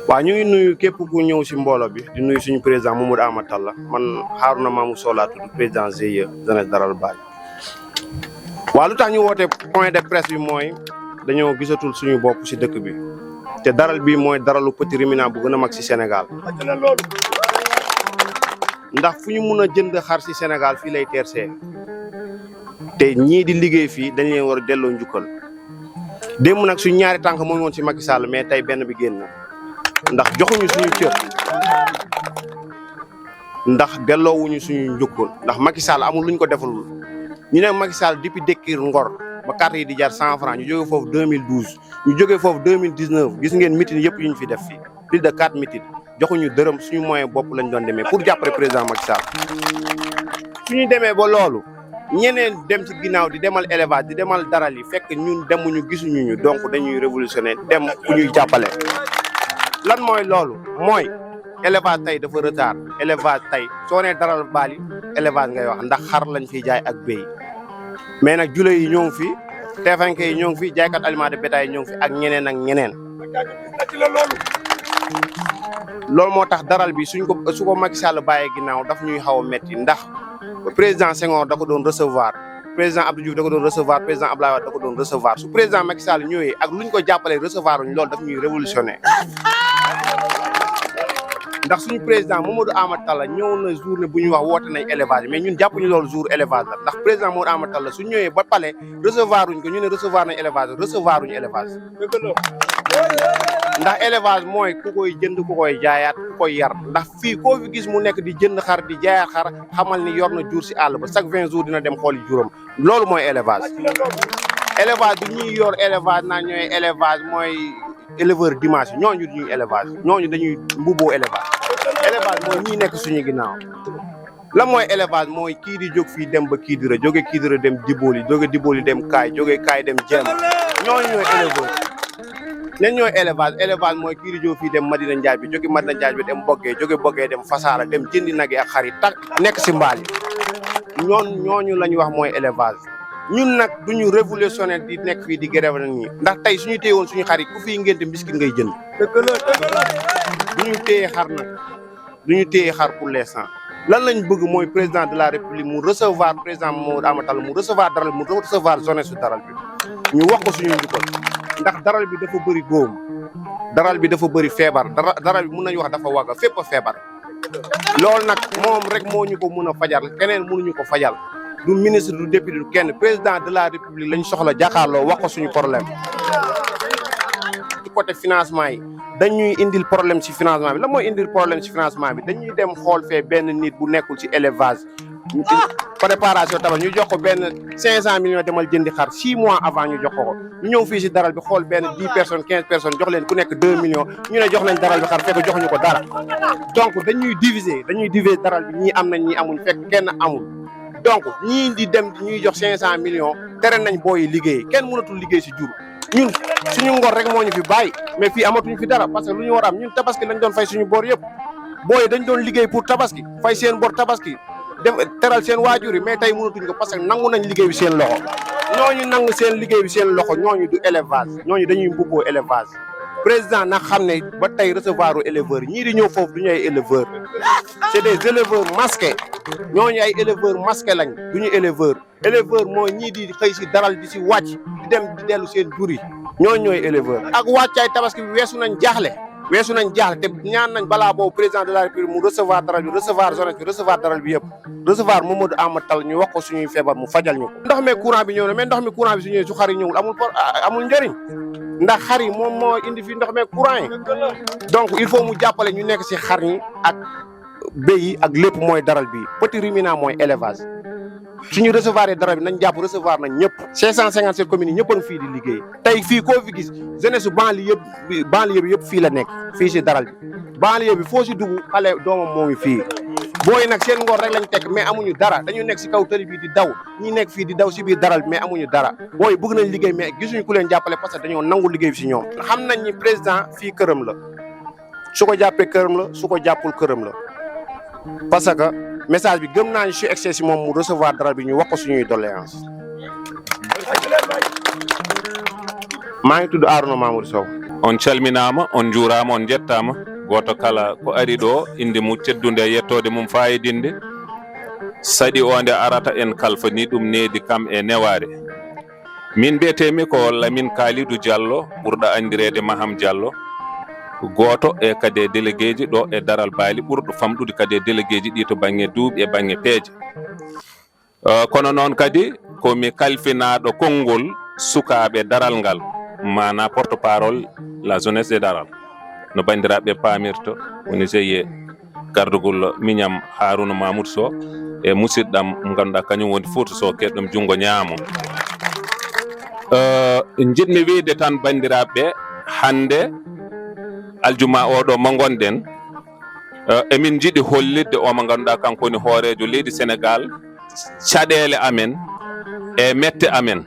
waaw ñu ngi nuyu képp ku ñëw si mbooloo bi di nuyu suñu président Mamadou Amadou Talla man Harouna Mamou Sow laa tudd président GIE jeunesse Daral Baali. waaw lu tax ñu woote point de presse bi mooy dañoo gisatul suñu bopp si dëkk bi te daral bi mooy daralu petit ruminant bu gën a mag si Sénégal. ndax fu ñu mun a jënd xar si Sénégal fii lay teersee te ñii di liggéey fii dañ leen war a delloo njukkal démb nag suñ ñaari tànk moo ngi woon si Macky Sall mais tey benn bi génn ndax joxuñu suñu cër ndax delloowuñu suñu njukkal ndax Macky Sall amul luñ ko defalul ñu ne Macky Sall depuis Dekir Ngor ba carte yi di jar 100 francs ñu jógee foofu 2012 ñu jógee foofu 2019 gis ngeen meeting yëpp yu ñu fi def fii plus de 4 meeting joxuñu dërëm suñu moyen bopp lañ doon demee pour jàppale président Macky Sall suñu demee ba loolu ñeneen dem ci ginnaaw di demal élevage di demal daral yi fekk ñun demuñu gisuñu ñu donc dañuy révolutionner dem ku ñuy jàppale. lan mooy loolu mooy élevage tey dafa retard élevage tey soo nee Daral Baali élevage ngay wax ndax xar lañ fiy jaay ak béy mais nag jule yi ñoo ngi fi teefanke yi ñoo ngi fi jaaykat aliment de bétail yi ñoo ngi fi ak ñeneen ak ñeneen. loolu moo tax daral bi su ko Macky Sall bàyyee ginnaaw daf ñuy xaw a metti ndax président Senghor da ko doon recevoir président Abdou Diouf da ko doon recevoir président Abdoulaye Wade da ko doon recevoir su président Macky Sall ñëwee ak luñ ko jàppalee recevoir uñ loolu daf ñuy révolutionner ndax suñu président Mamadou Amadou Talla ñëw na journée bu ñuy wax woote nañ élevage mais ñun jàppuñu loolu jour élevage la ndax président Mamadou Amadou Talla su ñëwee ba pale recevoir uñ ko ñu ne recevoir nañ élevage recevoir uñ élevage ndax élevage mooy ku koy jënd ku koy jaayaat ku koy yar ndax fii koo fi gis mu nekk di jënd xar di jaayaat xar xamal ni yor na jur si àll ba chaque 20 jours dina dem xooli juróom loolu mooy élevage. élevage bi ñuy yor élevage naa ñooy élevage mooy éleveur dimanche ñooñu ñuy élevage ñooñu dañuy mbubboo élevage. élevage mooy ñii nekk suñu ginnaaw la mooy élevage mooy kii di jóg fii dem ba Kidira jóge Kidira dem Diboli jóge Diboli dem Kaay jóge Kaay dem Jéem ñooñu ñooy éleveur. ñen ñooy élevage mooy kii di jóg fii dem Madina Njaay bi jóge Madina Njaay bi dem Boggee jóge Boggee dem Fasaala dem jëndi nag yi ak xar yi tak nekk si mbaal yi ñooñu la ñuy wax mooy élevage ñun nag duñu révolutionnaire di nekk fii di grève na nii ndax tey suñu téye woon suñu xar yi ku fii ngénte mbiskit ngay jënd duñu téye xar nag duñu téye xar pour l'instant lan lañ bëgg mooy président de la république mu recevoir président Mamadou Amadou Talla mu recevoir daral mu recevoir jeunesse su daral bi ñu wax ko suñu njukkal ndax daral bi dafa bëri góom daral bi dafa bëri feebar daral bi mun nañu wax dafa wagga fépp a feebar loolu nag moom rek moo ñu ko mun a fajal keneen mënuñu ko fajal du ministre du député du kenn président de la république lañ soxla jàkkaarloo wax ko suñu problème ci côté financement yi dañuy indil problème ci financement bi la mooy indil problème ci financement bi dañuy dem xool fee benn nit bu nekkul ci élevage préparation tabax ñu jox ko benn 500 millions demal jëndi xar 6 mois avant ñu jox ko ñu ñëw fii si daral bi xool benn 10 personnes 15 personnes jox leen ku nekk 2 millions ñu ne jox leen daral bi xar fekk joxuñu ko dara donc dañuy diviser daral bi ñii am nañ ñii amuñ fekk kenn amul donc ñii di dem ñuy jox 500 millions tere nañ booyi liggéey kenn mënatul liggéey si jur ñun suñu ngor rek moo ñu fi bàyyi mais fii amatuñu fi dara parce que lu ñu war am ñun tabaski lañ doon fay suñu bor yëpp booyi dañ doon liggéey pour tabaski fay seen bor tabaski dem teral seen waajur yi mais tey mënatuñ ko parce que nangu nañ liggéey bi seen loxo ñooñu nangu seen liggéey bi seen loxo ñooñu du élevage ñooñu dañuy mbubboo élevage président nag xam ne ba tey recevoir u éleveurs ñii di ñëw foofu du ñu ay éleveurs c'est des éleveurs masqués ñooñu ay éleveurs masqués lañ du ñu éleveur mooy ñii di xëy si daral di si wàcc di dem di dellu seen jur yi ñooñu ñooy éleveur ak wàccaay tabaski bi weesu nañ jaaxle te ñaan nañ balaa boobu président de la république mu recevoir daral bi recevoir jeunesse bi recevoir daral bi yëpp recevoir Mamadou Amadou Talla ñu wax ko suñuy feebar mu fajal ñu ko ndox mi courant bi ñëw na mais ndox mi courant bi su ñëwee su xar yi ñëwul amul njëriñ ndax xar yi moom moo indi fi ndox mi courant yi donc il faut mu jàppale ñu nekk si xar yi ak béy yi ak lépp mooy daral bi petit ruminant mooy élevage suñu recevoir daral bi nañ jàpp recevoir nañ ñëpp 557 communes yi ñëpp a ngi fii di liggéey tey fii koo fi gis jeunesse su banlieue bi yëpp fii la nekk fii si daral bi banlieue bi foo si dugg xale doomam moo ngi fii booy nag seen ngor rek lañ teg mais amuñu dara dañu nekk si kaw tali bi di daw ñi nekk fii di daw si biir daral bi mais amuñu dara booy bëgg nañ liggéey mais gisuñu ku leen jàppale parce que dañoo nangu liggéey bi si ñoom xam nañ ni président fii këram la su ko jàppee këram la su ko jàppul këram la parce que message bi gëm naa ñu su excès si moom mu recevoir daral bi ñu wax ko suñuy doléance maa ngi tudd Harouna Mamou Sow on calminama on juurama on jettama goto kala ko ari ɗo inde mum teddude yettode mum fayidinde saɗi o nde arata en kalfani ɗum needi kam e neware min mbiyetemi ko Lamin Kalidou Diallo ɓurɗo andirede Maham Diallo goto e kadi délégué ji ɗo e Daral Baali ɓurɗo famɗude kadi délégué ji ɗi to banggue duuɓi e banggue peeje kono noon kadi komi kalfinaɗo konngol sukaɓe daral ngal mana porte parole la jeunesse de Daral no bandiraɓe pamirto woni GIE gardugol miñam Harouna Mamoudou Sow e musidɗam mo ganduɗa kañum woni Fouta Sow keɗɗum jungo ñaamo jiɗmi wiide tan bandiraɓe hande aljuma oɗo mo gonɗen emin jiiɗi hollidde o mo ganduɗa kanko woni hoorejo leydi Sénégal caɗele amen e mette amen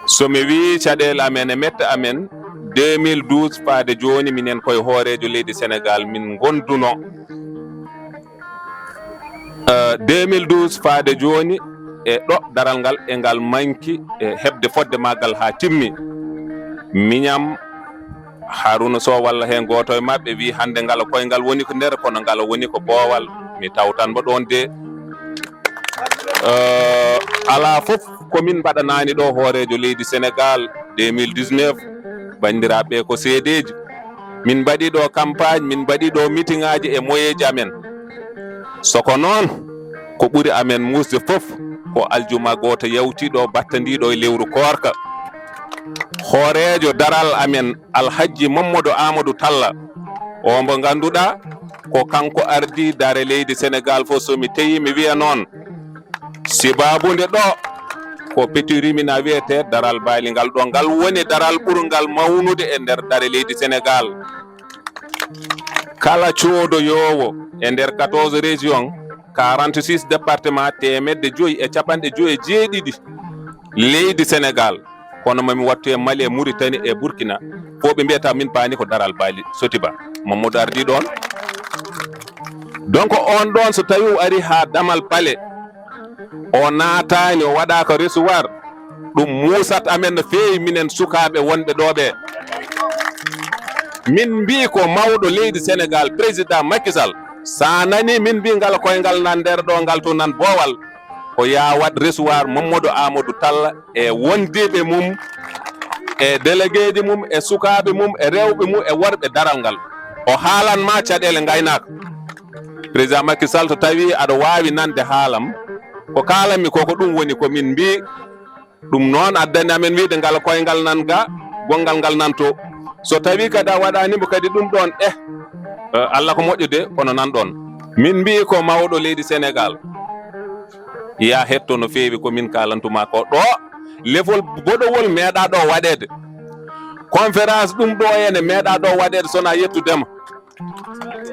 somi wi caɗele amen e mette amen 2012 faade joni minen koye hoorejo leydi Sénégal min gonduno 2012 faade joni e ɗo daral ngal e ngal manki e hebde fodde maggal ha timmi miñam Harouna Sow walla hen goto e mabɓe wi hande ngala koyngal woni ko nder kono ngala woni ko boowal mi tawtanmo ɗon de ala fof komin mbaɗanani ɗo hoorejo leydi Sénégal 2019 bandiraɓe ko seedeji min mbaɗi ɗo campagne min mbaɗi ɗo meeting aji e moyeji amen soko noon ko ɓuri amen musde fof ko aljuma goto yawtiɗo battandiɗo e lewru korka hoorejo daral amen Alhaji Mamadou Amadou Talla o mo ganduɗa ko kanko ardi dare leydi Sénégal fof somi tawi mi wiya noon sibabude ɗo ko petirimina wiyete Daral Baali ngal ɗo ngal woni daral ɓurgal mawnude e nder dare leydi Sénégal kala coodoyowo e nder 14 région 46 département temedde joyyi e capanɗe joyyi e jeeɗiɗi leydi Sénégal kono mami wattu e Mali e Mauritanie e Burkina fo ɓe mbiyata min paani ko Daral Baali Sotiba Mamadou ardi ɗon donc on ɗon so tawi o ari ha damal pale o naatani o waɗaka recevoir ɗum musat amen no feewi minen sukaɓe wonɓe ɗo ɓe min mbi ko mawɗo leydi Sénégal président Macky Sall sa nani min mbi ngal koyngal nan nder ɗo ngal to nan boowal ko ya waɗ recevoir Mamadou Amadou Talla e wondiɓe mum e délégué ji mum e sukaɓe mum e rewɓe mum e worɓe daral ngal o haalanma caɗele gaynaka président Macky Sall to tawi aɗa wawi nande haalam ko kalanmi koko ɗum woni ko min mbi ɗum noon addani amen wiide ngal koyngal nan ga gongal ngal nan to so tawi kadi a waɗanimo kadi ɗum ɗon Allah ko moƴƴude kono nan ɗon min mbi ko mawɗo leydi Sénégal ya hetto no feewi ko min kalantuma ko ɗo lefol boɗowol meeɗa ɗo waɗede conférence ɗum ɗo ene meeɗa ɗo waɗede sona yettudema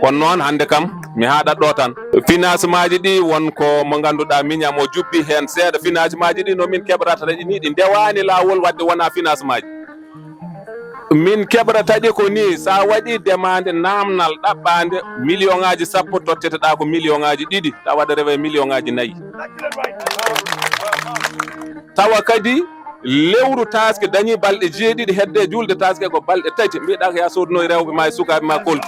kono noon hande kam mi haɗat ɗo tan financement ji ɗi wonko mo ganduɗa miñam o juppi hen seeɗa financement ji ɗi no min keɓrata ni ɗi ndewani lawol wadde wona financement ji min keɓrata ɗi ko ni sa waɗi demande namnal ɗaɓɓande million ngaji 10 totteteɗa ko million ngaji 2 tawa waɗa rewe million ngaji 4 tawa kadi lewru taske dañi balɗe jeeɗiɗi hedde julde taske ko balɗe 3 mbiɗa ko ya soduno rewɓe ma e sukaɓe ma koltu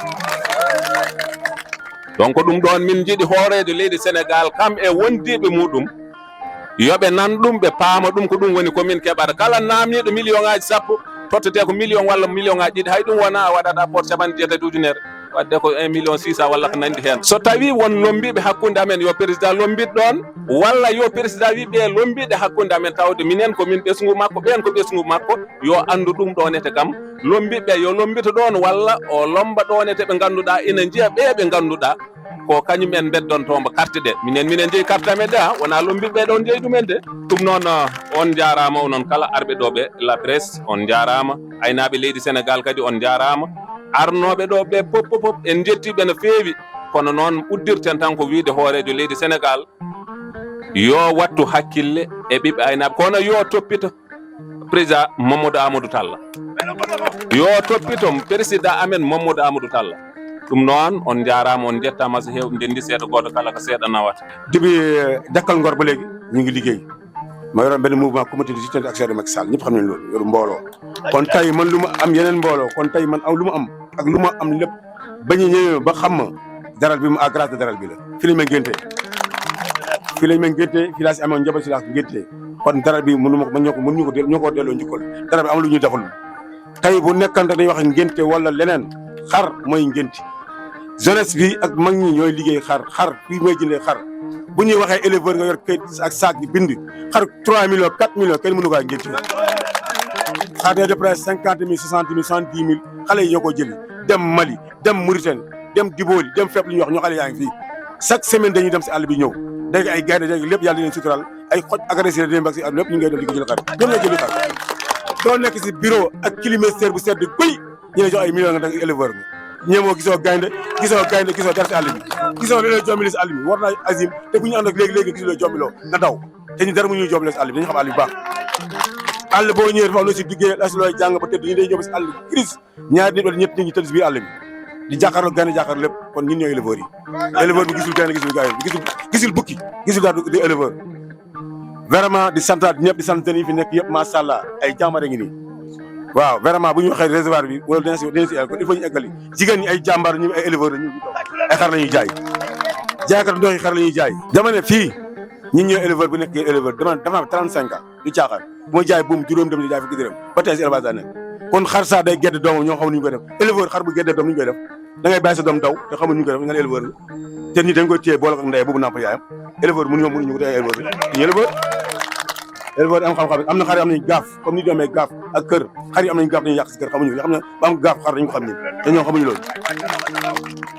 donc ɗum ɗon min jiiɗi hoorejo leydi Sénégal kam e wondiɓe muɗum yoɓe nan ɗum ɓe paama ɗum ko ɗum woni komin keɓata kala namniɗo million ngaji 10 tottete ko million walla million ngaji 2 hay ɗum wona a waɗata pot 70 ujunere wadde ko 1 million 600 walla ko nandi hen so tawi won lombiɓe hakkude amen yo président lombit ɗon walla yo président wiɓe lombiɗe hakkude amen tawde minen ko min ɓesgu makko ɓen ko ɓesgu makko yo andu ɗum ɗonete kam lombiɓe yo lombita ɗon walla o lomba ɗonete ɓe ganduɗa ina jiiya ɓe ganduɗa ko kañumen beddontombo carte ɗe minen jeeyi carte amen ɗe wona lombiɓe ɗon jeeyi ɗumen de ɗum noon on jarama onon kala arɓe ɗo ɓe la presse on jarama aynaɓe leydi Sénégal kadi on jarama arnoɓe ɗo ɓe pop en jettiɓe no feewi kono noon uddirten tan ko wiide hoorejo leydi Sénégal yo wattu hakkille e ɓiɓɓe aynaɓe kono yo toppito président Mamadou Amadou Talla yo toppito président amen Mamadou Amadou Talla ɗum noon on jarama on jettama so heew ndendi seeɗa goto kala ko seeɗa nawata depuis dakkal Ngor ba léegi ñu ngi liggéey ma yoroon benn mouvement comité de soutien action de Macky Sall ñëpp xam nañ loolu yoru mbooloo kon tey man lu ma am yeneen mbooloo kon tey man am lu ma am ak lu ma am lépp ba ñu ñëwee ba xam ma daral bi mu à grâce de daral bi la fii lañ ma ngéntee fii lañ ma ngéntee fii laa si amoon njaboot si laa ngéntee kon daral bi mënu ma ñoo ko delloo njukkal daral bi am lu ñu deful tey bu nekkante dañuy wax ngénte wala leneen xar mooy ngénti jeunesse bi ak mag ñi ñooy liggéey xar fii mooy jëndee xar bu ñuy waxee éleveur nga yor kayit ak saak bi bind xar 3 millions 4 millions kenn mënu ko ngénte xar day de près 50 000 60 000 70 000 xale yi ñoo ko jëli dem Mali dem Mauritanie dem Diboli dem fépp lu ñuy wax ñoo xale yaa ngi fii chaque semaine dañuy dem si àll bi ñëw dégg ay gaynde dégg lépp yàlla di leen sutural ay xoj agressé dem ak si àll lépp ñu ngay dem di ko jël xar ñoom ñoo jëli xar doo nekk si bureau ak climatiseur bu sedd guy ñu ne jox ay millions nga dag éleveur bi ñeemoo gisoo gaynde gisoo dara si àll bi gisoo li lay jombile si àll bi war naa azim te bu ñu ànd ak léegi gisu la jombiloo nga daw te ñu dara mu ñuy jombile si àll bi dañu xam àll bi baax àll boo ñëwee dafa am loo si duggee la si looy jàng ba tëdd ñu day ñëw si àll bi crise ñaari nit wala ñett nit ñi tëdd si biir àll bi di jàkkaarloo gaynde jàkkaarloo lépp kon ñun ñooy éleveurs yi éleveur bi gisul gaynde gisul gaynde gisul bukki gisul daal di éleveur vraiment di santaat ñëpp di sant yi fi nekk yëpp macha allah ay jàmbare ngi nii waaw vraiment bu ñu waxee réservoir bi wala dina si kon il faut ñu eggali jigéen ñi ay jàmbaar ñu ay éleveurs ñu ay xar la ñuy jaay jaaykat ndox yi xar la ñuy jaay dama ne fii ñun ñooy éleveur bu nekk éleveur dama 35 ans du caaxaan bu ma jaay buum juróom dem di jaay fukki dërëm ba tey si élevage daa nekk kon xar saa day gedd doomam ñoo xamul ñu koy def éleveur xar bu geddee doom ñu koy def da ngay bàyyi sa doom daw te xamul ñu koy def nga ne éleveur te nit dañ koy téye boole ak ndey boobu nàmp yaayam éleveur mënuñu ko tey éleveur bi éleveur am xam-xam am na xar yi am nañ gaaf comme ni doomee gaaf ak kër xar yi am nañ gaaf dañuy yàq si kër xamuñu xam ne ba am gaaf xar dañu ko xam ñun te ñoo xamuñu loolu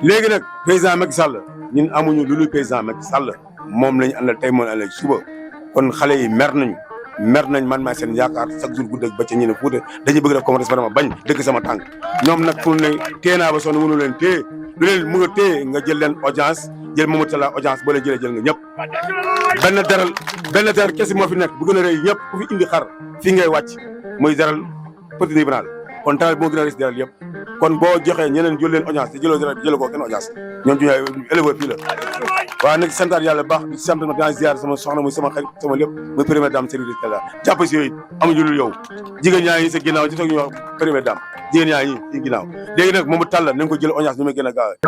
léegi nag président Macky Sall ñun amuñu lu président Macky Sall moom lañu àndal tey moom àndal suba kon xale yi mer nañ man maa seen yaakaar chaque jour guddeeg ba ca ñu ne Fuuta dañuy bëgg def commentaire vraiment bañ dëgg sama tànk ñoom nag fu ne téye naa ba sonn mënu leen téye lu leen mu nga téye nga jël leen audience jël Mamadou Talla audience boo leen jëlee jël nga ñëpp benn daral kese moo fi nekk bu gën a rëy ñëpp ku fi indi xar fii ngay wàcc muy daral petit tribunal kon daral moo gën a rëy si daral yëpp kon boo joxee ñeneen jël leen audience te jëloo daral bi jëloo ko kenn audience ñoom ñu éleveur fii la waaw nag santaat yàlla baax di sant ma dinaa ziar sama soxna muy sama xarit sama lépp muy première dame service Talla jàpp si yooyu amuñu lu yow jigéen ñaa ngi sa ginnaaw ci soog ñu wax première dame jigéen ñaa ngi ci ginnaaw léegi nag Mamadou Talla nañ ko jël audience nu muy gën a gaawee